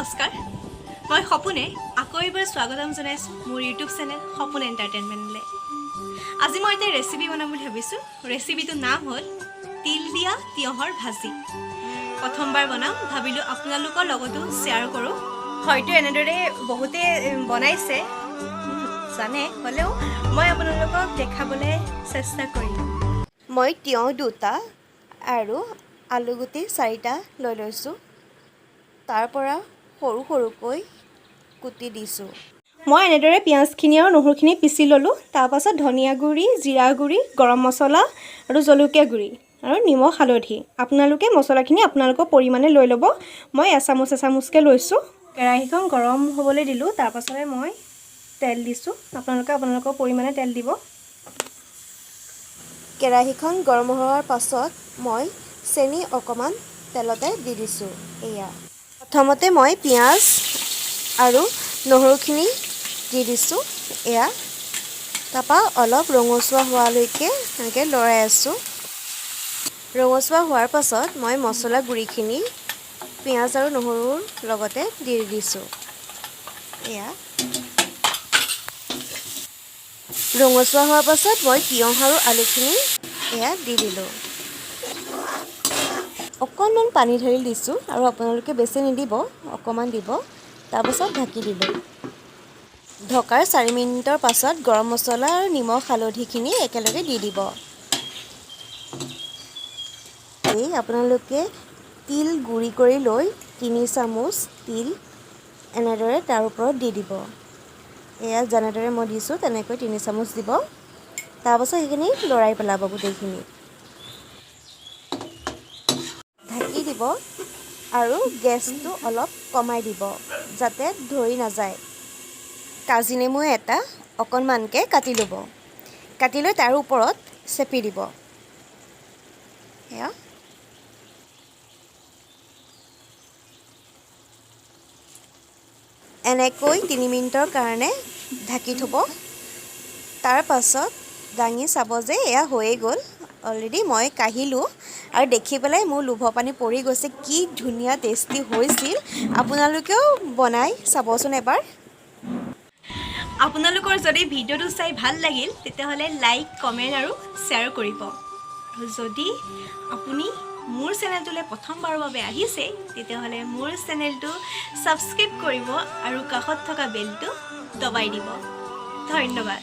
নমস্কাৰ, মই সপোনে আকৌ এবাৰ স্বাগতম জনাইছোঁ মোৰ ইউটিউব চেনেল সপোন এণ্টাৰটেইনমেণ্টলৈ। আজি মই এটা ৰেচিপি বনাম বুলি ভাবিছোঁ। ৰেচিপিটোৰ নাম হ'ল তিল দিয়া তিয়ঁহৰ ভাজি। প্ৰথমবাৰ বনাম, ভাবিলোঁ আপোনালোকৰ লগতো শ্বেয়াৰ কৰোঁ। হয়তো এনেদৰে বহুতে বনাইছে, জানে, হ'লেও মই আপোনালোকক দেখাবলৈ চেষ্টা কৰিম। মই তিয়ঁহ 2টা আৰু আলুগুটি 4টা লৈ লৈছোঁ। তাৰ পৰা সৰু সৰুকৈ কুটি দিছোঁ। মই এনেদৰে পিঁয়াজখিনি আৰু নহৰুখিনি পিচি ল'লোঁ। তাৰপাছত ধনিয়া গুড়ি, জিৰা গুড়ি, গৰম মছলা আৰু জলকীয়া গুড়ি আৰু নিমখ, হালধি। আপোনালোকে মছলাখিনি আপোনালোকৰ পৰিমাণে লৈ ল'ব। মই এচামুচ এচামুচকৈ লৈছোঁ। কেৰাহীখন গৰম হ'বলৈ দিলোঁ। তাৰপাছতে মই তেল দিছোঁ। আপোনালোকে আপোনালোকৰ পৰিমাণে তেল দিব। কেৰাহীখন গৰম হোৱাৰ পাছত মই চেনি অকণমান তেলতে দি দিছোঁ। এয়া প্ৰথমতে মই পিঁয়াজ আৰু নহৰুখিনি দি দিছোঁ। এয়া তাৰপৰা অলপ ৰঙচুৱা হোৱালৈকে এনেকৈ লৰাই আছোঁ। ৰঙচুৱা হোৱাৰ পাছত মই মছলা গুড়িখিনি পিঁয়াজ আৰু নহৰুৰ লগতে দি দিছোঁ। এয়া ৰঙচুৱা হোৱাৰ পাছত মই তিয়ঁহ আৰু আলুখিনি এয়া দি দিলোঁ। অকণমান পানী ঢালি দিছোঁ আৰু আপোনালোকে বেছি নিদিব, অকণমান দিব। তাৰপাছত ঢাকি দিলোঁ। ঢকাৰ 4 মিনিটৰ পাছত গৰম মছলা আৰু নিমখ, হালধিখিনি একেলগে দি দিব। এই আপোনালোকে তিল গুড়ি কৰি লৈ 3 চামুচ তিল এনেদৰে তাৰ ওপৰত দি দিব। এয়া যেনেদৰে মই দিছোঁ, তেনেকৈ 3 চামুচ দিব। তাৰপাছত সেইখিনি লৰাই পেলাব গোটেইখিনি। ঢাকি দিব আৰু গেছটো অলপ কমাই দিব, যাতে ধৰি নাযায়। কাজি নেমু এটা অকণমানকৈ কাটি ল'ব। কাটি লৈ তাৰ ওপৰত চেপি দিব। এয়া এনেকৈ 3 মিনিটৰ কাৰণে ঢাকি থ'ব। তাৰ পাছত দাঙি চাব যে এয়া হৈয়ে গ'ল। অলৰেডি মই কাঢ়িলোঁ আৰু দেখি পেলাই মোৰ লোভৰ পানী পৰি গৈছে। কি ধুনীয়া টেষ্টি হৈছিল! আপোনালোকেও বনাই চাবচোন এবাৰ। আপোনালোকৰ যদি ভিডিঅ'টো চাই ভাল লাগিল, তেতিয়াহ'লে লাইক, কমেণ্ট আৰু শ্বেয়াৰ কৰিব। আৰু যদি আপুনি মোৰ চেনেলটোলৈ প্ৰথমবাৰৰ বাবে আহিছে, তেতিয়াহ'লে মোৰ চেনেলটো ছাবস্ক্ৰাইব কৰিব আৰু কাষত থকা বেলটো দবাই দিব। ধন্যবাদ।